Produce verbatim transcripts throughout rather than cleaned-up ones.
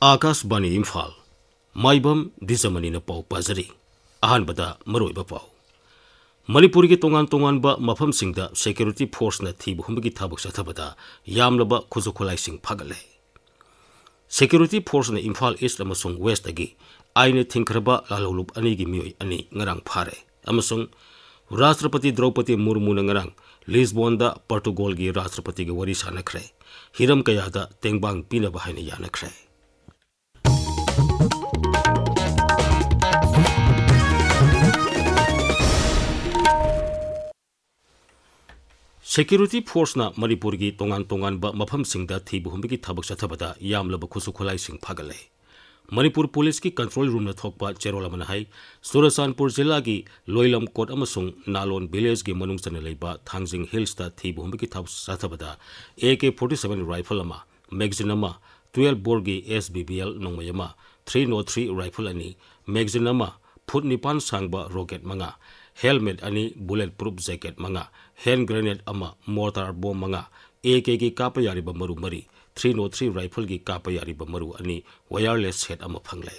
ꯑꯥꯀꯥꯁꯕꯥꯅꯤ ꯏꯝꯐꯥꯜ꯫ ꯃꯥꯏꯕꯝ ꯗꯤꯖꯃꯅꯤꯅ ꯄꯥꯎ ꯄꯥꯖꯔꯤ꯫ ꯑꯍꯥꯟꯕꯗ ꯃꯔꯨꯑꯣꯏꯕ ꯄꯥꯎ꯫ ꯃꯅꯤꯄꯨꯔꯒꯤ ꯇꯣꯉꯥꯟ ꯇꯣꯉꯥꯟꯕ ꯃꯐꯝꯁꯤꯡꯗ security forceꯅ ꯊꯤꯕ ꯍꯨꯝꯕꯒꯤ ꯊꯕꯛ ꯆꯠꯊꯕꯗ ꯌꯥꯝꯂꯕ ꯈꯨꯠꯁꯨ ꯈꯨꯠꯂꯥꯏꯁꯤꯡ ꯐꯥꯒꯠꯂꯦ꯫ Security forceꯅ ꯏꯝꯐꯥꯜ East ꯑꯃꯁꯨꯡ Westꯇꯒꯤ ꯑꯥꯏꯟꯅ ꯊꯤꯡꯈ꯭ꯔꯕ ꯂꯥꯜꯍꯧꯂꯨꯞ ꯑꯅꯤꯒꯤ ꯃꯤꯑꯣꯏ ꯑꯅꯤ ꯉꯔꯥꯡ ꯐꯥꯔꯦ꯫ ꯑꯃꯁꯨꯡ ꯔꯥꯁꯇ꯭ꯔꯄꯇꯤ ꯗ꯭ꯔꯧꯄꯗꯤ ꯃꯨꯔꯃꯨꯅ ꯉꯔꯥꯡ ꯂꯤꯁꯕꯣꯟꯗ ꯄꯣꯔꯇꯨꯒꯜꯒꯤ ꯔꯥꯁꯇ꯭ꯔꯄꯇꯤꯒ ꯋꯥꯔꯤ ꯁꯥꯅꯈ꯭ꯔꯦ꯫ ꯍꯤꯔꯝ ꯀꯌꯥꯗ ꯇꯦꯡꯕꯥꯡ ꯄꯤꯅꯕ ꯍꯥꯏꯅ ꯌꯥꯅꯈ꯭ꯔꯦ꯫ Security forceꯅ ꯃꯅꯤꯄꯨꯔꯒꯤ ꯇꯣꯉꯥꯟ ꯇꯣꯉꯥꯟꯕ ꯃꯐꯝꯁꯤꯡꯗ ꯊꯤꯕ ꯍꯨꯝꯕꯒꯤ ꯊꯕꯛ ꯆꯠꯊꯕꯗ ꯌꯥꯝꯂꯕ ꯈꯨꯠꯁꯨ ꯈꯨꯠꯂꯥꯏꯁꯤꯡ ꯐꯥꯒꯠꯂꯦ꯫ ꯃꯅꯤꯄꯨꯔ ꯄꯨꯂꯤꯁꯀꯤ control roomꯅ ꯊꯣꯛꯄ ꯆꯦꯔꯣꯜ ꯑꯃꯅ ꯍꯥꯏ, ꯆꯨꯔꯆꯥꯟꯄꯨꯔ ꯖꯤꯂꯥꯒꯤ ꯂꯣꯏꯂꯝꯀꯣꯠ ꯑꯃꯁꯨꯡ ꯅꯥꯂꯣꯟ villageꯀꯤ ꯃꯅꯨꯡ ꯆꯟꯅ ꯂꯩꯕ ꯊꯥꯡꯖꯤꯡ Hillsꯇ ꯊꯤꯕ ꯍꯨꯝꯕꯒꯤ ꯊꯕꯛ ꯆꯠꯊꯕꯗ AK forty seven rifle ꯑꯃ, magazine ꯑꯃ, twelve boreꯒꯤ SBBL ꯅꯣꯡꯃꯩ ꯑꯃ, three oh three rifle ꯑꯅꯤ, magazine ꯑꯃ, ꯐꯨꯠ ꯅꯤꯄꯥꯟ ꯁꯥꯡꯕ rocket ꯃꯉꯥ, helmet ꯑꯅꯤ, bullet proof jacket ꯃꯉꯥ, hand grenade ꯑꯃ, mortar bomb ꯃꯉꯥ, AKꯒꯤ ꯀꯥꯞꯄ ꯌꯥꯔꯤꯕ ꯃꯔꯨ ꯃꯔꯤ, three oh three rifleꯒꯤ ꯀꯥꯞꯄ ꯌꯥꯔꯤꯕ ꯃꯔꯨ ꯑꯅꯤ, wireless set ꯑꯃ ꯐꯪꯂꯦ꯫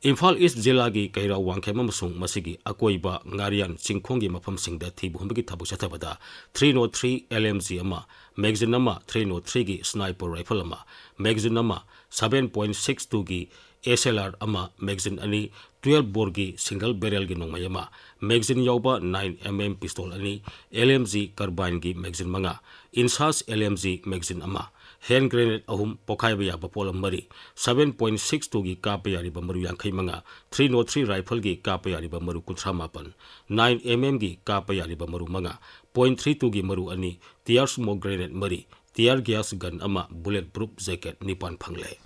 ꯏꯝꯐꯥꯜ East ꯖꯤꯂꯥꯒꯤ ꯀꯩꯔꯥꯎ ꯋꯥꯡꯈꯦꯝ ꯑꯃꯁꯨꯡ ꯃꯁꯤꯒꯤ ꯑꯀꯣꯏꯕ ꯉꯥꯔꯤꯌꯥꯟ ꯆꯤꯡꯈꯣꯡꯒꯤ ꯃꯐꯝꯁꯤꯡꯗ ꯊꯤꯕ ꯍꯨꯝꯕꯒꯤ ꯊꯕꯛ ꯆꯠꯊꯕꯗ three oh three LMG ꯑꯃ, magazine ꯑꯃ, three oh threeꯒꯤ sniper rifle ꯑꯃ, magazine ꯑꯃ, seven point six twoꯒꯤ SLR ꯑꯃ, magazine ꯑꯅꯤ, twelve boreꯒꯤ single barrelꯒꯤ ꯅꯣꯡꯃꯩ ꯑꯃ, magazine ꯌꯥꯎꯕ nine MM pistol ꯑꯅꯤ, LMG carbineꯒꯤ magazine ꯃꯉꯥ, INSAS LMG magazine ꯑꯃ, hand grenade ꯑꯍꯨꯝ, ꯄꯣꯈꯥꯏꯕ ꯌꯥꯕ ꯄꯣꯠꯂꯝ ꯃꯔꯤ, seven point six twoꯒꯤ ꯀꯥꯞꯄ ꯌꯥꯔꯤꯕ ꯃꯔꯨ ꯌꯥꯡꯈꯩ ꯃꯉꯥ, three oh three rifleꯒꯤ ꯀꯥꯞꯄ ꯌꯥꯔꯤꯕ ꯃꯔꯨ ꯀꯨꯟꯊ꯭ꯔꯥ ꯃꯥꯄꯟ, nine MMꯒꯤ ꯀꯥꯞꯄ ꯌꯥꯔꯤꯕ ꯃꯔꯨ ꯃꯉꯥ, point three twoꯒꯤ ꯃꯔꯨ ꯑꯅꯤ, tear smoke grenade ꯃꯔꯤ, tear gas gun ꯑꯃ, bullet proof jacket ꯅꯤꯄꯥꯟ ꯐꯪꯂꯦ꯫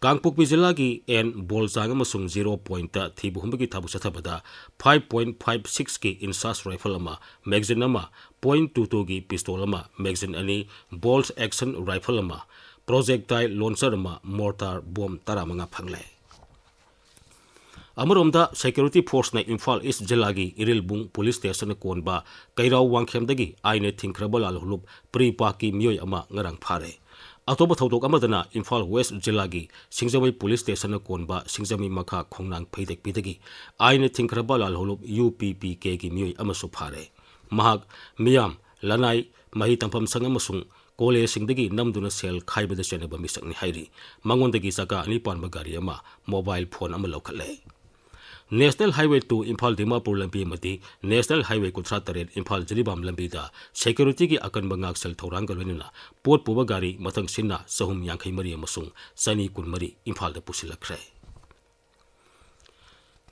ꯀꯥꯡꯄꯣꯛꯄꯤ ꯖꯤꯂꯥꯒꯤ ꯑꯦꯟ ꯕꯣꯜꯆꯥꯡ ꯑꯃꯁꯨꯡ ꯖꯤꯔꯣ ꯄꯣꯏꯟꯠꯇ ꯊꯤꯕ ꯍꯨꯝꯕꯒꯤ ꯊꯕꯛ ꯆꯠꯊꯕꯗ five point five sixꯀꯤ INSAS rifle ꯑꯃ, magazine ꯑꯃ, point two twoꯒꯤ pistol ꯑꯃ, magazine ꯑꯅꯤ, bolt action rifle ꯑꯃ, projectile launcher ꯑꯃ, mortar bomb ꯇꯔꯥꯃꯉꯥ ꯐꯪꯂꯦ꯫ ꯑꯃꯔꯣꯝꯗ, security forceꯅ ꯏꯝꯐꯥꯜ East ꯖꯤꯂꯥꯒꯤ ꯏꯔꯤꯜꯕꯨꯡ police stationꯅ ꯀꯣꯟꯕ ꯀꯩꯔꯥꯎ ꯋꯥꯡꯈꯦꯝꯗꯒꯤ ꯑꯥꯏꯟꯅ ꯊꯤꯡꯈ꯭ꯔꯕ ꯂꯥꯜꯍꯧꯂꯨꯞ PREPAKꯀꯤ ꯃꯤꯑꯣꯏ ꯑꯃ ꯉꯔꯥꯡ ꯐꯥꯔꯦ꯫ ꯑꯇꯣꯞꯄ ꯊꯧꯗꯣꯛ ꯑꯃꯗꯅ ꯏꯝꯐꯥꯜ ꯋꯦꯁ ꯖꯤꯂꯥꯒꯤ ꯁꯤꯡꯖꯃꯩ ꯄꯨꯂꯤꯁ ꯁ꯭ꯇꯦꯁꯟꯅ ꯀꯣꯟꯕ ꯁꯤꯡꯖꯃꯩ ꯃꯈꯥ ꯈꯣꯡꯅꯥꯡ ꯐꯩꯗꯦꯛꯄꯤꯗꯒꯤ ꯑꯥꯏꯟꯅ ꯊꯤꯡꯈ꯭ꯔꯕ ꯂꯥꯜꯍꯧꯂꯨꯞ ꯌꯨ ꯄꯤ ꯄꯤ ꯀꯦꯒꯤ ꯃꯤꯑꯣꯏ ꯑꯃꯁꯨ ꯐꯥꯔꯦ꯫ ꯃꯍꯥꯛ ꯃꯤꯌꯥꯝ, ꯂꯅꯥꯏ, ꯃꯍꯩ ꯇꯝꯐꯝ ꯁꯪ ꯑꯃꯁꯨꯡ ꯀꯣꯂꯦꯖꯁꯤꯡꯗꯒꯤ ꯅꯝꯗꯨꯅ ꯁꯦꯜ ꯈꯥꯏꯕꯗ ꯆꯦꯟꯅꯕ ꯃꯤꯁꯛꯅꯤ ꯍꯥꯏꯔꯤ꯫ ꯃꯉꯣꯟꯗꯒꯤ ꯆꯀꯥ ꯑꯅꯤ ꯄꯥꯟꯕ ꯒꯥꯔꯤ ꯑꯃ, ꯃꯣꯕꯥꯏꯜ ꯐꯣꯟ ꯑꯃ ꯂꯧꯈꯠꯂꯦ꯫ National highway two Imphal Dimapur ꯂꯝꯕꯤ ꯑꯃꯗꯤ ꯅꯦꯁꯅꯦꯜ ꯍꯥꯏꯋꯦ ꯀꯨꯟꯊ꯭ꯔꯥ ꯇꯔꯦꯠ ꯏꯝꯐꯥꯜ ꯖꯤꯔꯤꯕꯥꯝ ꯂꯝꯕꯤꯗ ꯁꯦꯀ꯭ꯌꯨꯔꯤꯇꯤꯒꯤ ꯑꯀꯟꯕ ꯉꯥꯛꯁꯦꯜ ꯊꯧꯔꯥꯡꯒ ꯂꯣꯏꯅꯅ ꯄꯣꯠ ꯄꯨꯕ ꯒꯥꯔꯤ ꯃꯊꯪꯁꯤꯟꯅ ꯆꯍꯨꯝ ꯌꯥꯡꯈꯩ ꯃꯔꯤ ꯑꯃꯁꯨꯡ ꯆꯅꯤ ꯀꯨꯟ ꯃꯔꯤ ꯏꯝꯐꯥꯜꯗ ꯄꯨꯁꯤꯜꯂꯛꯈ꯭ꯔꯦ꯫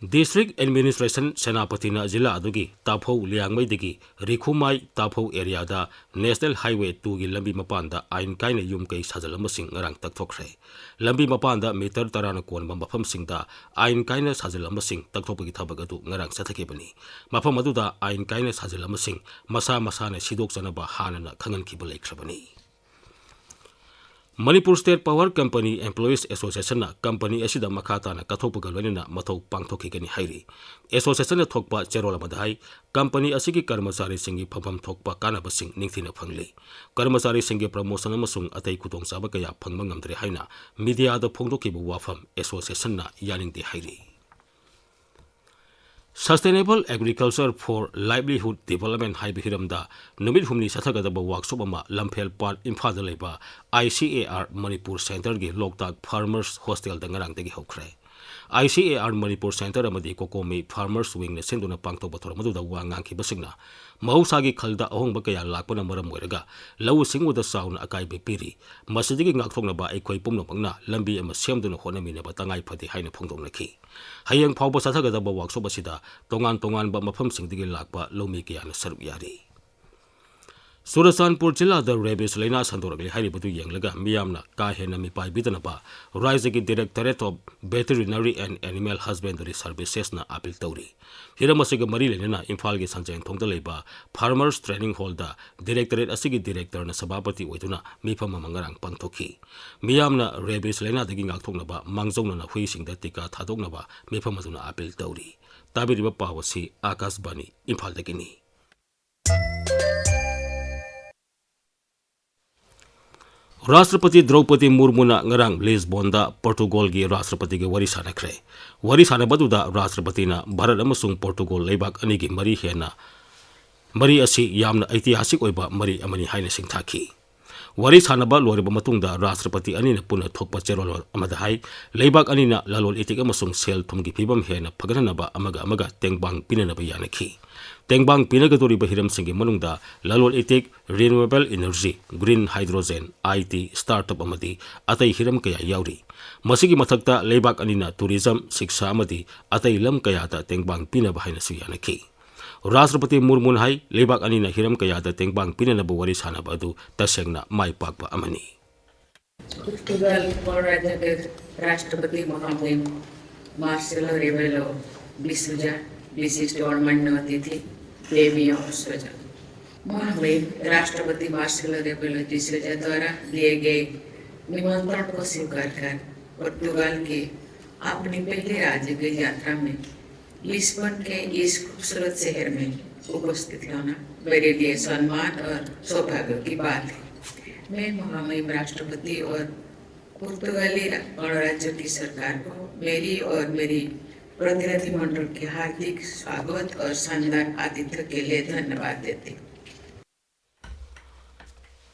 ꯗꯤꯁꯇ꯭ꯔꯤꯛ ꯑꯦꯗꯃꯤꯅꯤꯁꯇ꯭ꯔꯦꯁꯟ ꯁꯦꯅꯥꯄꯇꯤꯅ ꯖꯤꯂꯥ ꯑꯗꯨꯒꯤ ꯇꯥꯐꯧ ꯂꯤꯌꯥꯡꯃꯩꯗꯒꯤ ꯔꯤꯈꯨꯃꯥꯏ ꯇꯥꯐꯧ ꯑꯦꯔꯤꯌꯥꯗ ꯅꯦꯁꯅꯦꯜ ꯍꯥꯏꯋꯦ ꯇꯨꯒꯤ ꯂꯝꯕꯤ ꯃꯄꯥꯟꯗ ꯑꯥꯏꯟ ꯀꯥꯏꯅ ꯌꯨꯝ ꯀꯩ ꯁꯥꯖꯜꯂꯝꯕꯁꯤꯡ ꯉꯔꯥꯡ ꯇꯛꯊꯣꯛꯈ꯭ꯔꯦ꯫ ꯂꯝꯕꯤ ꯃꯄꯥꯟꯗ ꯃꯤꯇꯔ ꯇꯔꯥꯅ ꯀꯣꯟꯕ ꯃꯐꯝꯁꯤꯡꯗ ꯑꯥꯏꯟ ꯀꯥꯏꯅ ꯁꯥꯖꯜꯂꯝꯕꯁꯤꯡ ꯇꯛꯊꯣꯛꯄꯒꯤ ꯊꯕꯛ ꯑꯗꯨ ꯉꯔꯥꯡ ꯆꯠꯊꯈꯤꯕꯅꯤ꯫ ꯃꯐꯝ ꯑꯗꯨꯗ ꯑꯥꯏꯟ ꯀꯥꯏꯅ ꯁꯥꯖꯜꯂꯝꯕꯁꯤꯡ ꯃꯁꯥ ꯃꯁꯥꯅ ꯁꯤꯗꯣꯛꯆꯅꯕ ꯍꯥꯟꯅꯅ ꯈꯪꯍꯟꯈꯤꯕ ꯂꯩꯈ꯭ꯔꯕꯅꯤ꯫ Manipur state power company employees ꯑꯦꯁꯣꯁꯤꯌꯦꯁꯟꯅ ꯀꯝꯄꯅꯤ ꯑꯁꯤꯗ ꯃꯈꯥ ꯇꯥꯅ ꯀꯠꯊꯣꯛꯄꯒ ꯂꯣꯏꯅꯅ ꯃꯊꯧ ꯄꯥꯡꯊꯣꯛꯈꯤꯒꯅꯤ ꯍꯥꯏꯔꯤ꯫ ꯑꯦꯁꯣꯁꯤꯌꯦꯁꯟꯅ ꯊꯣꯛꯄ ꯆꯦꯔꯣꯜ ꯑꯃꯗ ꯍꯥꯏ, ꯀꯝꯄꯅꯤ ꯑꯁꯤꯒꯤ ꯀꯔꯃꯆꯥꯔꯤꯁꯤꯡꯒꯤ ꯐꯪꯐꯝ ꯊꯣꯛꯄ ꯀꯥꯟꯅꯕꯁꯤꯡ ꯅꯤꯡꯊꯤꯅ ꯐꯪꯂꯤ꯫ ꯀꯔꯃꯆꯥꯔꯤꯁꯤꯡꯒꯤ ꯄ꯭ꯔꯃꯣꯁꯟ ꯑꯃꯁꯨꯡ ꯑꯇꯩ ꯈꯨꯗꯣꯡꯆꯥꯕ ꯀꯌꯥ ꯐꯪꯕ ꯉꯝꯗ꯭ꯔꯦ ꯍꯥꯏꯅ ꯃꯤꯗꯤꯌꯥꯗ ꯐꯣꯡꯗꯣꯛꯈꯤꯕ ꯋꯥꯐꯝ ꯑꯦꯁꯣꯁꯤꯌꯦꯁꯟꯅ ꯌꯥꯅꯤꯡꯗꯦ ꯍꯥꯏꯔꯤ꯫ Sustainable Agriculture for Livelihood Development ꯍꯥꯏꯕ ꯍꯤꯔꯝꯗ ꯅꯨꯃꯤꯠ ꯍꯨꯝꯅꯤ ꯆꯠꯊꯒꯗꯕ ꯋꯥꯛꯁꯣꯞ ꯑꯃ ꯂꯝꯐꯦꯜ ꯄꯥꯠ ꯏꯝꯐꯥꯜꯗ ꯂꯩꯕ I C A R Manipur ꯁꯦꯟꯇꯔꯒꯤ ꯂꯣꯛꯇꯥꯛ ꯐꯥꯔꯃꯔꯁ ꯍꯣꯁꯇꯦꯜꯗ ꯉꯔꯥꯡꯗꯒꯤ ꯍꯧꯈ꯭ꯔꯦ꯫ I C A R Manipur centre ꯑꯃꯗꯤ ꯀꯣꯀꯣꯃꯤ ꯐꯥꯔꯃꯔꯁ ꯋꯤꯡꯅ ꯁꯤꯟꯗꯨꯅ ꯄꯥꯡꯊꯣꯛꯄ ꯊꯧꯔꯝ ꯑꯗꯨꯗ ꯋꯥ ꯉꯥꯡꯈꯤꯕꯁꯤꯡꯅ ꯃꯍꯧꯁꯥꯒꯤ ꯈꯜꯗ ꯑꯍꯣꯡꯕ ꯀꯌꯥ ꯂꯥꯛꯄꯅ ꯃꯔꯝ ꯑꯣꯏꯔꯒ ꯂꯧꯎ ꯁꯤꯡꯎꯗ ꯆꯥꯎꯅ ꯑꯀꯥꯏꯕ ꯄꯤꯔꯤ꯫ ꯃꯁꯤꯗꯒꯤ ꯉꯥꯛꯊꯣꯛꯅꯕ ꯑꯩꯈꯣꯏ ꯄꯨꯝꯅꯃꯛꯅ ꯂꯝꯕꯤ ꯑꯃ ꯁꯦꯝꯗꯨꯅ ꯍꯣꯠꯅꯃꯤꯟꯅꯕ ꯇꯉꯥꯏ ꯐꯗꯦ ꯍꯥꯏꯅ ꯐꯣꯡꯗꯣꯛꯅꯈꯤ꯫ ꯍꯌꯦꯡ ꯐꯥꯎꯕ ꯆꯠꯊꯒꯗꯕ ꯋꯥꯛꯁꯣꯞ ꯑꯁꯤꯗ ꯇꯣꯉꯥꯟ ꯇꯣꯉꯥꯟꯕ ꯃꯐꯝꯁꯤꯡꯗꯒꯤ ꯂꯥꯛꯄ ꯂꯧꯃꯤ ꯀꯌꯥꯅ ꯁꯔꯨꯛ ꯌꯥꯔꯤ꯫ ꯆꯨꯔꯆꯥꯟꯄꯨꯔ ꯖꯤꯂꯥꯗ ꯔꯦꯕꯤꯁ ꯂꯥꯏꯅꯥ ꯁꯟꯗꯣꯔꯛꯂꯤ ꯍꯥꯏꯔꯤꯕꯗꯨ ꯌꯦꯡꯂꯒ ꯃꯤꯌꯥꯝꯅ ꯀꯥ ꯍꯦꯟꯅ ꯃꯤꯄꯥꯏꯕꯤꯗꯅꯕ ꯔꯥꯖ꯭ꯌꯒꯤ Directorate of Veterinary and Animal Husbandry Servicesꯅ ꯑꯥꯄꯤꯜ ꯇꯧꯔꯤ꯫ ꯍꯤꯔꯝ ꯑꯁꯤꯒ ꯃꯔꯤ ꯂꯩꯅꯅ ꯏꯝꯐꯥꯜꯒꯤ ꯁꯟꯖꯦꯟꯊꯣꯡꯗ ꯂꯩꯕ Farmers Training Hallꯗ Directorate ꯑꯁꯤꯒꯤ Directorꯅ ꯁꯚꯥꯄꯇꯤ ꯑꯣꯏꯗꯨꯅ ꯃꯤꯐꯝ ꯑꯃ ꯉꯔꯥꯡ ꯄꯥꯡꯊꯣꯛꯈꯤ꯫ ꯃꯤꯌꯥꯝꯅ ꯔꯦꯕꯤꯁ ꯂꯥꯏꯅꯥꯗꯒꯤ ꯉꯥꯛꯊꯣꯛꯅꯕ ꯃꯥꯡꯖꯧꯅꯅ ꯍꯨꯏꯁꯤꯡꯗ ꯇꯤꯀꯥ ꯊꯥꯗꯣꯛꯅꯕ ꯃꯤꯐꯝ ꯑꯗꯨꯅ ꯑꯥꯄꯤꯜ ꯇꯧꯔꯤ꯫ ꯇꯥꯕꯤꯔꯤꯕ ꯄꯥꯎ ꯑꯁꯤ ꯑꯥꯀꯥꯁꯕꯥꯅꯤ ꯏꯝꯐꯥꯜꯗꯒꯤꯅꯤ꯫ ꯔꯥꯁꯇ꯭ꯔꯄꯇꯤ ꯗ꯭ꯔꯧꯄꯗꯤ ꯃꯨꯔꯃꯨꯅ ꯉꯔꯥꯡ ꯂꯤꯁꯕꯣꯟꯗ ꯄꯣꯔꯇꯨꯒꯜꯒꯤ ꯔꯥꯁꯇ꯭ꯔꯄꯇꯤꯒ ꯋꯥꯔꯤ ꯁꯥꯟꯅꯈ꯭ꯔꯦ꯫ ꯋꯥꯔꯤ ꯁꯥꯟꯅꯕꯗꯨꯗ ꯔꯥꯁꯇ꯭ꯔꯄꯇꯤꯅ ꯚꯥꯔꯠ ꯑꯃꯁꯨꯡ ꯄꯣꯔꯇꯨꯒꯜ ꯂꯩꯕꯥꯛ ꯑꯅꯤꯒꯤ ꯃꯔꯤ ꯍꯦꯟꯅ, ꯃꯔꯤ ꯑꯁꯤ ꯌꯥꯝꯅ ꯑꯩꯇꯤꯍꯥꯁꯤꯛ ꯑꯣꯏꯕ ꯃꯔꯤ ꯑꯃꯅꯤ ꯍꯥꯏꯅ ꯁꯤꯡꯊꯥꯈꯤ꯫ ꯋꯥꯔꯤ ꯁꯥꯟꯅꯕ ꯂꯣꯏꯔꯕ ꯃꯇꯨꯡꯗ ꯔꯥꯁꯇ꯭ꯔꯄꯇꯤ ꯑꯅꯤꯅ ꯄꯨꯟꯅ ꯊꯣꯛꯄ ꯆꯦꯔꯣꯜ ꯑꯃꯗ ꯍꯥꯏ, ꯂꯩꯕꯥꯛ ꯑꯅꯤꯅ ꯂꯂꯣꯟ ꯏꯇꯤꯛ ꯑꯃꯁꯨꯡ ꯁꯦꯜ ꯊꯨꯝꯒꯤ ꯐꯤꯕꯝ ꯍꯦꯟꯅ ꯐꯒꯠꯍꯟꯅꯕ ꯑꯃꯒ ꯑꯃꯒ ꯇꯦꯡꯕꯥꯡ ꯄꯤꯅꯅꯕ ꯌꯥꯅꯈꯤ꯫ ꯇꯦꯡꯕꯥꯡ ꯄꯤꯅꯒꯗꯧꯔꯤꯕ ꯍꯤꯔꯝꯁꯤꯡꯒꯤ ꯃꯅꯨꯡꯗ ꯂꯂꯣꯟ ꯏꯇꯤꯛ, renewable energy, green hydrogen, I T, startup ꯑꯃꯗꯤ ꯑꯇꯩ ꯍꯤꯔꯝ ꯀꯌꯥ ꯌꯥꯎꯔꯤ꯫ ꯃꯁꯤꯒꯤ ꯃꯊꯛꯇ ꯂꯩꯕꯥꯛ ꯑꯅꯤꯅ tourism, ꯁꯤꯛꯁꯥ ꯑꯃꯗꯤ ꯑꯇꯩ ꯂꯝ ꯀꯌꯥꯗ ꯇꯦꯡꯕꯥꯡ ꯄꯤꯅꯕ ꯍꯥꯏꯅꯁꯨ ꯌꯥꯅꯈꯤ꯫ ꯔꯥꯁꯇ꯭ꯔꯄꯇꯤ ꯃꯨꯔꯃꯨꯅ ꯍꯥꯏ, ꯂꯩꯕꯥꯛ ꯑꯅꯤꯅ ꯍꯤꯔꯝ ꯀꯌꯥꯗ ꯇꯦꯡꯕꯥꯡ ꯄꯤꯅꯅꯕ ꯋꯥꯔꯤ ꯁꯥꯟꯅꯕ ꯑꯗꯨ ꯇꯁꯦꯡꯅ ꯃꯥꯏ ꯄꯥꯛꯄ ꯑꯃꯅꯤ꯫ पुर्तगाल गणराज्य के राष्ट्रपति महामहिम मार्सेलो रेबेलो डिसूजा, विशिष्ट और मान्य अतिथि, प्रेमी और स्वजन। महामहिम राष्ट्रपति मार्सेलो रेबेलो डिसूजा द्वारा दिए गए निमंत्रण को स्वीकार कर पुर्तगाल के अपनी पहली राजकीय यात्रा में लिस्बन के इस खूबसूरत शहर में उपस्थित होना मेरे लिए सम्मान और सौभाग्य की बात है। मैं महामहिम राष्ट्रपति और पुर्तगाली गणराज्य की सरकार को मेरी और मेरी प्रतिनिधिमंडल के हार्दिक स्वागत और शानदार आतिथ्य के लिए धन्यवाद देती हूँ।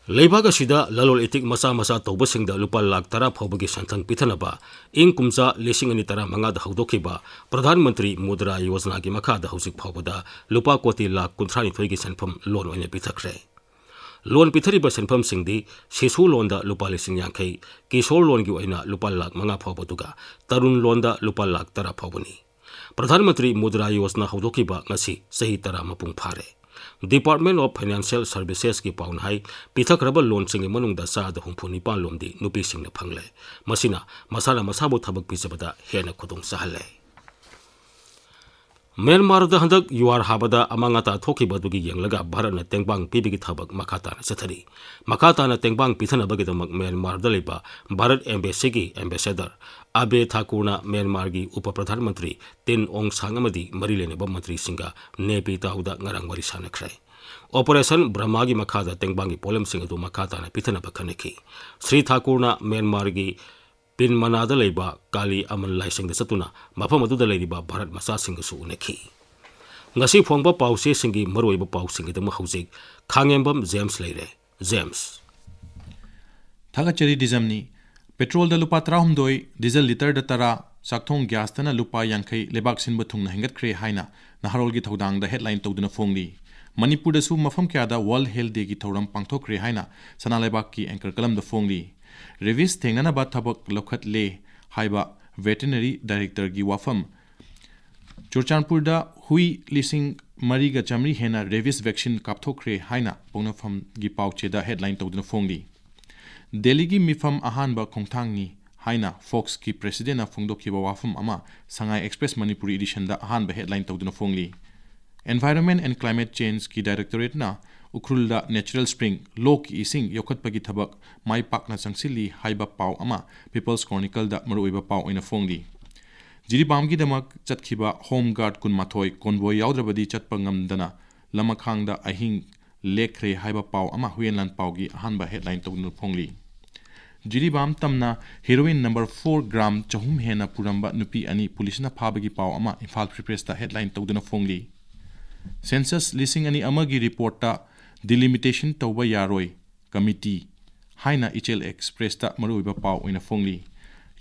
ꯂꯩꯕꯥꯛ ꯑꯁꯤꯗ ꯂꯂꯣꯟ ꯏꯇꯤꯛ ꯃꯆꯥ ꯃꯆꯥ ꯇꯧꯕꯁꯤꯡꯗ ꯂꯨꯄꯥ ꯂꯥꯈ ꯇꯔꯥ ꯐꯥꯎꯕꯒꯤ ꯁꯦꯟꯊꯪ ꯄꯤꯊꯅꯕ ꯏꯪ ꯀꯨꯝꯖꯥ ꯂꯤꯁꯤꯡ ꯑꯅꯤ ꯇꯔꯥꯃꯉꯥꯗ ꯍꯧꯗꯣꯛꯈꯤꯕ ꯄ꯭ꯔꯙꯥꯟ ꯃꯟꯇ꯭ꯔꯤ ꯃꯨꯗ꯭ꯔꯥ ꯌꯣꯖꯅꯥꯒꯤ ꯃꯈꯥꯗ ꯍꯧꯖꯤꯛ ꯐꯥꯎꯕꯗ ꯂꯨꯄꯥ ꯀꯣꯇꯤ ꯂꯥꯈ ꯀꯨꯟꯊ꯭ꯔꯥꯅꯤꯊꯣꯏꯒꯤ ꯁꯦꯟꯐꯝ ꯂꯣꯟ ꯑꯣꯏꯅ ꯄꯤꯊꯈ꯭ꯔꯦ꯫ ꯂꯣꯟ ꯄꯤꯊꯔꯤꯕ ꯁꯦꯟꯐꯝꯁꯤꯡꯗꯤ ꯁꯤꯁꯨ ꯂꯣꯟꯗ ꯂꯨꯄꯥ ꯂꯤꯁꯤꯡ ꯌꯥꯡꯈꯩ, ꯀꯤꯁꯣꯔ ꯂꯣꯟꯒꯤ ꯑꯣꯏꯅ ꯂꯨꯄꯥ ꯂꯥꯈ ꯃꯉꯥ ꯐꯥꯎꯕ, ꯑꯗꯨꯒ ꯇꯔꯨꯟ ꯂꯣꯟꯗ ꯂꯨꯄꯥ ꯂꯥꯈ ꯇꯔꯥ ꯐꯥꯎꯕꯅꯤ꯫ ꯄ꯭ꯔꯙꯥꯟ ꯃꯟꯇ꯭ꯔꯤ ꯃꯨꯗ꯭ꯔꯥ ꯌꯣꯖꯅꯥ ꯍꯧꯗꯣꯛꯈꯤꯕ ꯉꯁꯤ ꯆꯍꯤ ꯇꯔꯥ ꯃꯄꯨꯡ ꯐꯥꯔꯦ꯫ Department of Financial Servicesꯀꯤ ꯄꯥꯎꯅ ꯍꯥꯏ, ꯄꯤꯊꯈ꯭ꯔꯕ ꯂꯣꯟꯁꯤꯡꯒꯤ ꯃꯅꯨꯡꯗ ꯆꯥꯗ ꯍꯨꯝꯐꯨ ꯅꯤꯄꯥꯟ ꯂꯣꯝꯗꯤ ꯅꯨꯄꯤꯁꯤꯡꯅ ꯐꯪꯂꯦ꯫ ꯃꯁꯤꯅ ꯃꯁꯥꯅ ꯃꯁꯥꯕꯨ ꯊꯕꯛ ꯄꯤꯖꯕꯗ ꯍꯦꯟꯅ ꯈꯨꯗꯣꯡ ꯆꯥꯍꯜꯂꯦ꯫ ꯃ꯭ꯌꯥꯟꯃꯥꯔꯗ ꯍꯟꯗꯛ ꯌꯨꯍꯥꯔ ꯍꯥꯕꯗ ꯑꯃꯥꯡ ꯑꯇꯥ ꯊꯣꯛꯈꯤꯕ ꯑꯗꯨꯒꯤ ꯌꯦꯡꯂꯒ ꯚꯥꯔꯠꯅ ꯇꯦꯡꯕꯥꯡ ꯄꯤꯕꯒꯤ ꯊꯕꯛ ꯃꯈꯥ ꯇꯥꯅ ꯆꯠꯊꯔꯤ꯫ ꯃꯈꯥ ꯇꯥꯅ ꯇꯦꯡꯕꯥꯡ ꯄꯤꯊꯅꯕꯒꯤꯗꯃꯛ ꯃ꯭ꯌꯥꯟꯃꯥꯔꯗ ꯂꯩꯕ ꯚꯥꯔꯠ ꯑꯦꯝꯕꯦꯁꯤꯒꯤ ꯑꯦꯝꯕꯦꯁꯦꯗꯔ ꯑꯕꯦ ꯊꯥꯀꯨꯔꯅ ꯃ꯭ꯌꯥꯟꯃꯥꯔꯒꯤ ꯎꯄ ꯄ꯭ꯔꯙꯥꯟ ꯃꯟꯇ꯭ꯔꯤ ꯇꯤꯟ ꯑꯣꯡ ꯁꯥꯡ ꯑꯃꯗꯤ ꯃꯔꯤ ꯂꯩꯅꯕ ꯃꯟꯇ꯭ꯔꯤꯁꯤꯡꯒ ꯅꯦꯄꯤꯇꯥꯎꯗ ꯉꯔꯥꯡ ꯋꯥꯔꯤ ꯁꯥꯟꯅꯈ꯭ꯔꯦ꯫ ꯑꯣꯄꯔꯦꯁꯟ ꯕ꯭ꯔꯍꯃꯥꯒꯤ ꯃꯈꯥꯗ ꯇꯦꯡꯕꯥꯡꯒꯤ ꯄꯣꯠꯂꯝꯁꯤꯡ ꯑꯗꯨ ꯃꯈꯥ ꯇꯥꯅ ꯄꯤꯊꯅꯕ ꯈꯟꯅꯈꯤ꯫ ꯁ꯭ꯔꯤ ꯊꯥꯀꯨꯔꯅ ꯃ꯭ꯌꯥꯟꯃꯥꯔꯒꯤ ꯄꯤꯟꯃꯅꯥꯗ ꯂꯩꯕ ꯀꯥꯂꯤ ꯑꯃꯟ ꯂꯥꯏꯁꯪꯗ ꯆꯠꯇꯨꯅ ꯃꯐꯝ ꯑꯗꯨꯗ ꯂꯩꯔꯤꯕ ꯚꯥꯔꯠ ꯃꯆꯥꯁꯤꯡꯒꯁꯨ ꯎꯅꯈꯤ꯫ ꯉꯁꯤ ꯐꯣꯡꯕ ꯄꯥꯎꯆꯦꯁꯤꯡꯒꯤ ꯃꯔꯨꯑꯣꯏꯕ ꯄꯥꯎꯁꯤꯡꯒꯤꯗꯃꯛ ꯍꯧꯖꯤꯛ ꯈꯥꯉꯦꯝꯕꯝ ꯖꯦꯝꯁ ꯂꯩꯔꯦ꯫ ꯖꯦꯝꯁ꯫ ꯊꯥꯒꯠꯆꯔꯤ ꯗꯤꯖꯝꯅꯤ꯫ ꯄꯦꯇ꯭ꯔꯣꯜꯗ ꯂꯨꯄꯥ ꯇꯔꯥꯍꯨꯝꯗꯣꯏ, ꯗꯤꯖꯜ ꯂꯤꯇꯔꯗ ꯇꯔꯥ, ꯆꯥꯛꯊꯣꯡ ꯒ꯭ꯌꯥꯁꯇꯅ ꯂꯨꯄꯥ ꯌꯥꯡꯈꯩ ꯂꯩꯕꯥꯛ ꯁꯤꯟꯕ ꯊꯨꯡꯅ ꯍꯦꯟꯒꯠꯈ꯭ꯔꯦ ꯍꯥꯏꯅ ꯅꯍꯥꯔꯣꯜꯒꯤ ꯊꯧꯗꯥꯡꯗ ꯍꯦꯗꯂꯥꯏꯟ ꯇꯧꯗꯨꯅ ꯐꯣꯡꯂꯤ꯫ ꯃꯅꯤꯄꯨꯔꯗꯁꯨ ꯃꯐꯝ ꯀꯌꯥꯗ ꯋꯥꯔꯜꯗ ꯍꯦꯜꯊ ꯗꯦꯒꯤ ꯊꯧꯔꯝ ꯄꯥꯡꯊꯣꯛꯈ꯭ꯔꯦ ꯍꯥꯏꯅ ꯁꯅꯥ ꯂꯩꯕꯥꯛꯀꯤ ꯑꯦꯡꯀꯔ ꯀꯂꯝꯗ ꯐꯣꯡꯂꯤ꯫ ꯔꯦꯕꯤꯁ ꯊꯦꯡꯅꯅꯕ ꯊꯕꯛ ꯂꯧꯈꯠꯂꯦ ꯍꯥꯏꯕ ꯚꯦꯇꯦꯅꯔꯤ ꯗꯥꯏꯔꯦꯛꯇꯔꯒꯤ ꯋꯥꯐꯝ꯫ ꯆꯨꯔꯆꯥꯟꯄꯨꯔꯗ ꯍꯨꯏ ꯂꯤꯁꯤꯡ ꯃꯔꯤꯒ ꯆꯥꯃꯔꯤ ꯍꯦꯟꯅ ꯔꯦꯕꯤꯁ ꯚꯦꯛꯁꯤꯟ ꯀꯥꯞꯊꯣꯛꯈ꯭ꯔꯦ ꯍꯥꯏꯅ ꯄꯣꯛꯅꯐꯝꯒꯤ ꯄꯥꯎꯆꯦꯗ ꯍꯦꯗꯂꯥꯏꯟ ꯇꯧꯗꯨꯅ ꯐꯣꯡꯂꯤ꯫ ꯗꯦꯜꯂꯤꯒꯤ ꯃꯤꯐꯝ ꯑꯍꯥꯟꯕ ꯈꯣꯡꯊꯥꯡꯅꯤ ꯍꯥꯏꯅ ꯐꯣꯛꯁꯀꯤ ꯄ꯭ꯔꯦꯁꯤꯗꯦꯟꯅ ꯐꯣꯡꯗꯣꯛꯈꯤꯕ ꯋꯥꯐꯝ ꯑꯃ ꯁꯉꯥꯏ ꯑꯦꯛꯁꯄ꯭ꯔꯦꯁ ꯃꯅꯤꯄꯨꯔꯤ ꯏꯗꯤꯁꯟꯗ ꯑꯍꯥꯟꯕ ꯍꯦꯗꯂꯥꯏꯟ ꯇꯧꯗꯨꯅ ꯐꯣꯡꯂꯤ꯫ Environment and Climate Changeꯀꯤ ꯗꯥꯏꯔꯦꯛꯇꯣꯔꯦꯠꯅ ꯎꯈ꯭ꯔꯨꯜꯗ natural spring, ꯂꯣꯛꯀꯤ ꯏꯁꯤꯡ ꯌꯣꯛꯈꯠꯄꯒꯤ ꯊꯕꯛ ꯃꯥꯏ ꯄꯥꯛꯅ ꯆꯪꯁꯤꯜꯂꯤ ꯍꯥꯏꯕ ꯄꯥꯎ ꯑꯃ People's Chronicleꯗ ꯃꯔꯨꯑꯣꯏꯕ ꯄꯥꯎ ꯑꯣꯏꯅ ꯐꯣꯡꯂꯤ꯫ ꯖꯤꯔꯤꯕꯥꯝꯒꯤꯗꯃꯛ ꯆꯠꯈꯤꯕ ꯍꯣꯝ ꯒꯥꯔꯗ ꯀꯨꯟꯃꯥꯊꯣꯏ ꯀꯣꯟꯚꯣꯏ ꯌꯥꯎꯗ꯭ꯔꯕꯗꯤ ꯆꯠꯄ ꯉꯝꯗꯅ ꯂꯃꯈꯥꯡꯗ ꯑꯍꯤꯡ ꯂꯦꯛꯈ꯭ꯔꯦ ꯍꯥꯏꯕ ꯄꯥꯎ ꯑꯃ ꯍꯨꯏꯌꯦꯟ ꯂꯥꯟꯄꯥꯎꯒꯤ ꯑꯍꯥꯟꯕ ꯍꯦꯗꯂꯥꯏꯟ ꯇꯧꯗꯨꯅ ꯐꯣꯡꯂꯤ꯫ ꯖꯤꯔꯤꯕꯥꯝ ꯇꯝꯅ ꯍꯦꯔꯣꯏꯟ ꯅꯝꯕꯔ ꯐꯣꯔ ꯒ꯭ꯔꯥꯝ ꯆꯍꯨꯝ ꯍꯦꯟꯅ ꯄꯨꯔꯝꯕ ꯅꯨꯄꯤ ꯑꯅꯤ ꯄꯨꯂꯤꯁꯅ ꯐꯥꯕꯒꯤ ꯄꯥꯎ ꯑꯃ ꯏꯝꯐꯥꯜ ꯐ꯭ꯔꯤ ꯄ꯭ꯔꯦꯁꯇ ꯍꯦꯗꯂꯥꯏꯟ ꯇꯧꯗꯨꯅ ꯐꯣꯡꯂꯤ꯫ ꯁꯦꯟꯁꯁ ꯂꯤꯁꯤꯡ ꯑꯅꯤ ꯑꯃꯒꯤ ꯔꯤꯄꯣꯔꯠꯇ ꯗꯤꯂꯤꯃꯤꯇꯦꯁꯟ ꯇꯧꯕ ꯌꯥꯔꯣꯏ ꯀꯃꯤꯇꯤ ꯍꯥꯏꯅ ꯏꯆꯦꯜ ꯑꯦꯛꯁꯄ꯭ꯔꯦꯁꯇ ꯃꯔꯨꯑꯣꯏꯕ ꯄꯥꯎ ꯑꯣꯏꯅ ꯐꯣꯡꯂꯤ꯫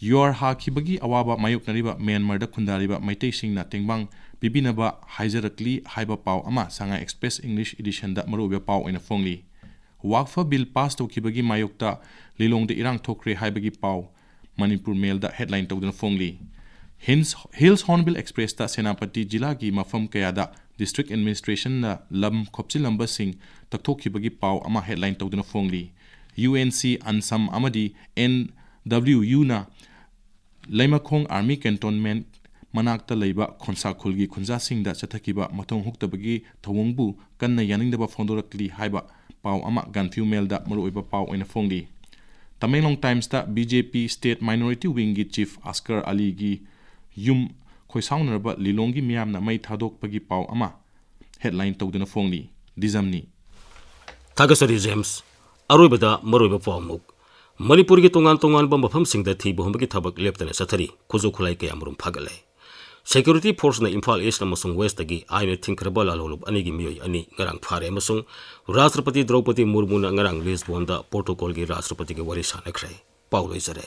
ꯌꯨꯍꯥꯔ ꯍꯥꯈꯤꯕꯒꯤ ꯑꯋꯥꯕ ꯃꯥꯌꯣꯛꯅꯔꯤꯕ ꯃ꯭ꯌꯥꯟꯃꯥꯔꯗ ꯈꯨꯟꯗꯥꯔꯤꯕ ꯃꯩꯇꯩꯁꯤꯡꯅ ꯇꯦꯡꯕꯥꯡ ꯄꯤꯕꯤꯅꯕ ꯍꯥꯏꯖꯔꯛꯂꯤ ꯍꯥꯏꯕ ꯄꯥꯎ ꯑꯃ ꯁꯉꯥꯏ ꯑꯦꯛꯁꯄ꯭ꯔꯦꯁ ꯏꯪꯂꯤꯁ ꯏꯗꯤꯁꯟꯗ ꯃꯔꯨꯑꯣꯏꯕ ꯄꯥꯎ ꯑꯣꯏꯅ ꯐꯣꯡꯂꯤ꯫ ꯋꯥꯛꯐ ꯕꯤꯜ ꯄꯥꯁ ꯇꯧꯈꯤꯕꯒꯤ ꯃꯥꯌꯣꯛꯇ ꯂꯤꯂꯣꯡꯗ ꯏꯔꯥꯡ ꯊꯣꯛꯈ꯭ꯔꯦ ꯍꯥꯏꯕꯒꯤ ꯄꯥꯎ ꯃꯅꯤꯄꯨꯔ ꯃꯦꯜꯗ ꯍꯦꯗꯂꯥꯏꯟ ꯇꯧꯗꯨꯅ ꯐꯣꯡꯂꯤ꯫ ꯍꯤꯜꯁ, ꯍꯤꯜꯁ ꯍꯣꯔꯟꯕꯤꯜ ꯑꯦꯛꯁꯄ꯭ꯔꯦꯁꯇ ꯁꯦꯅꯥꯄꯇꯤ ꯖꯤꯂꯥꯒꯤ ꯃꯐꯝ ꯀꯌꯥꯗ ꯗꯤꯁꯇ꯭ꯔꯤꯛ ꯑꯦꯗꯃꯤꯅꯤꯁꯇ꯭ꯔꯦꯁꯟꯅ ꯂꯝ ꯈꯣꯞꯆꯤꯜꯂꯝꯕꯁꯤꯡ ꯇꯛꯊꯣꯛꯈꯤꯕꯒꯤ ꯄꯥꯎ ꯑꯃ ꯍꯦꯗꯂꯥꯏꯟ ꯇꯧꯗꯨꯅ ꯐꯣꯡꯂꯤ꯫ ꯌꯨ ꯑꯦꯟ ꯁꯤ ꯑꯟꯁꯝ ꯑꯃꯗꯤ ꯑꯦꯟ ꯗꯕ꯭ꯂꯤꯎ ꯌꯨꯅ ꯂꯩꯃꯈꯣꯡ ꯑꯥꯔꯃꯤ ꯀꯦꯟꯇꯣꯟꯃꯦꯟ ꯃꯅꯥꯛꯇ ꯂꯩꯕ ꯈꯣꯟꯁꯥ ꯈꯨꯜꯒꯤ ꯈꯨꯟꯖꯥꯁꯤꯡꯗ ꯆꯠꯊꯈꯤꯕ ꯃꯊꯣꯡ ꯍꯨꯛꯇꯕꯒꯤ ꯊꯧꯑꯣꯡꯕꯨ ꯀꯟꯅ ꯌꯥꯅꯤꯡꯗꯕ ꯐꯣꯡꯗꯣꯔꯛꯂꯤ ꯍꯥꯏꯕ ꯄꯥꯎ ꯑꯃ ꯒꯥꯟꯐꯤꯌꯨ ꯃꯦꯜꯗ ꯃꯔꯨꯑꯣꯏꯕ ꯄꯥꯎ ꯑꯣꯏꯅ ꯐꯣꯡꯂꯤ꯫ ꯇꯃꯦꯡꯂꯣꯡ ꯇꯥꯏꯝꯁꯇ ꯕꯤ ꯖꯦ ꯄꯤ ꯁ꯭ꯇꯦꯠ ꯃꯥꯏꯅꯣꯔꯤꯇꯤ ꯋꯤꯡꯒꯤ ꯆꯤꯐ ꯑꯁꯀꯔ ꯑꯂꯤꯒꯤ ꯌꯨꯝ ꯈꯣꯏꯁꯥꯎꯅꯔꯕ ꯂꯤꯂꯣꯡꯒꯤ ꯃꯤꯌꯥꯝꯅ ꯃꯩ ꯊꯥꯗꯣꯛꯄꯒꯤ ꯄꯥꯎ ꯑꯃ ꯍꯦꯗꯂꯥꯏꯟ ꯇꯧꯗꯨꯅ ꯐꯣꯡꯂꯤ꯫ ꯗꯤꯖꯝꯅꯤ꯫ ꯊꯥꯒꯠꯆꯔꯤ ꯖꯦꯝꯁ꯫ ꯑꯔꯣꯏꯕꯗ ꯃꯔꯨꯑꯣꯏꯕ ꯄꯥꯎ ꯑꯃꯨꯛ꯫ ꯃꯅꯤꯄꯨꯔꯒꯤ ꯇꯣꯉꯥꯟ ꯇꯣꯉꯥꯟꯕ ꯃꯐꯝꯁꯤꯡꯗ ꯊꯤꯕ ꯍꯨꯝꯕꯒꯤ ꯊꯕꯛ ꯂꯦꯞꯇꯅ ꯆꯠꯊꯔꯤ꯫ ꯈꯨꯠꯁꯨ ꯈꯨꯠꯂꯥꯏ ꯀꯌꯥꯃꯔꯨꯝ ꯐꯥꯒꯠꯂꯦ꯫ ꯁꯦꯀ꯭ꯌꯨꯔꯤꯇꯤ ꯐꯣꯔꯁꯅ ꯏꯝꯐꯥꯜ ꯏꯁ ꯑꯃꯁꯨꯡ ꯋꯦꯁꯇꯒꯤ ꯑꯥꯏꯟꯅ ꯊꯤꯡꯈ꯭ꯔꯕ ꯂꯥꯜꯍꯧꯂꯨꯞ ꯑꯅꯤꯒꯤ ꯃꯤꯑꯣꯏ ꯑꯅꯤ ꯉꯔꯥꯡ ꯐꯥꯔꯦ ꯑꯃꯁꯨꯡ ꯔꯥꯁꯇ꯭ꯔꯄꯇꯤ ꯗ꯭ꯔꯧꯄꯗꯤ ꯃꯨꯔꯃꯨꯅ ꯉꯔꯥꯡ ꯂꯤꯁꯕꯣꯟꯗ ꯄꯣꯔꯇꯨꯒꯜꯒꯤ ꯔꯥꯁꯇ꯭ꯔꯄꯇꯤꯒ ꯋꯥꯔꯤ ꯁꯥꯟꯅꯈ꯭ꯔꯦ꯫ ꯄꯥꯎ ꯂꯣꯏꯖꯔꯦ꯫